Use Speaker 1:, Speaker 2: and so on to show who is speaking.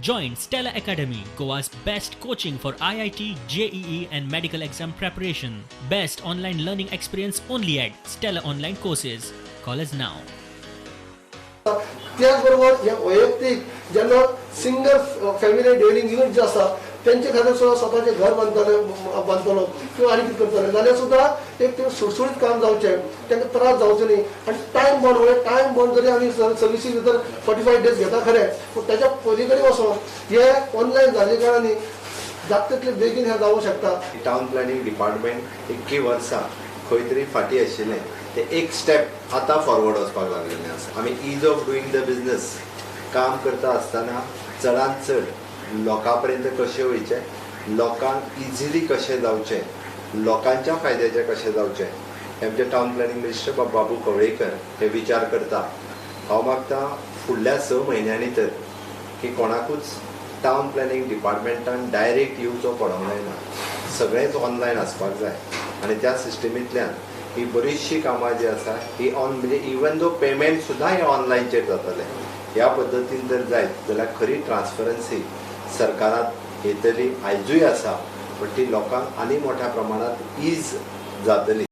Speaker 1: Join Stella Academy, Goa's best coaching for IIT, JEE, and medical exam preparation. Best online learning experience only at Stella Online Courses. Call us now.
Speaker 2: त्याचबरोबर हे वैयक्तीक जेन्ना single family dwelling unit जे आसा तेंचे खातीर सुद्दां स्वताचें घर बांदतले बांदतलो किंवा आनी कितें करतले जाल्यार सुद्दां एक ते सुटसुटीत काम जावचें, तांकां त्रास जावचो न्ही. आनी टायम बॉन्ड म्हणजे टायम बॉन्ड जरी आमी सर्विसीस भितर 45 डेज घेता खरें, पूण ताच्या पयलीं कडेन वचोन हे ऑनलायन जाल्ले कारणान जाता तितले बेगीन हें जावंक शकता.
Speaker 3: टावन प्लॅनिंग डिपार्टमेंट इतकी वर्सां खंय तरी फाटीं आशिल्लें, ते एक स्टेप आतां फॉरवर्ड वचपाक लागलेलें आसा. आमी ease of doing the business काम करता आसतना चडांत चड लोकां पर्यंत कशें वयचें, लोकांक इजिली कशें जावचें, लोकांच्या फायद्याचें कशें जावचें, हें आमचे टावन प्लॅनिंग मिनिस्टर बाबू कवळेकर हे विचार करता. हांव मागता फुडल्या 6 म्हयन्यांनी तर की कोणाकूच टावन प्लॅनिंग डिपार्टमेंटान डायरेक्ट येवचो पडोंक जायना, सगळेंच ऑनलायन आसपाक जाय. आनी त्या सिस्टमींतल्यान ही बरीचशीं कामां जी आसा ही ऑन म्हणजे इवन दो पेमेंट सुद्दां हे ऑनलायनचेर जातलें. ह्या पद्दतीन जर जायत जाल्यार खरी ट्रान्सपरन्सी सरकारांत येतली. आयजूय आसा, पण ती लोकांक आनी मोठ्या प्रमाणात is जातली.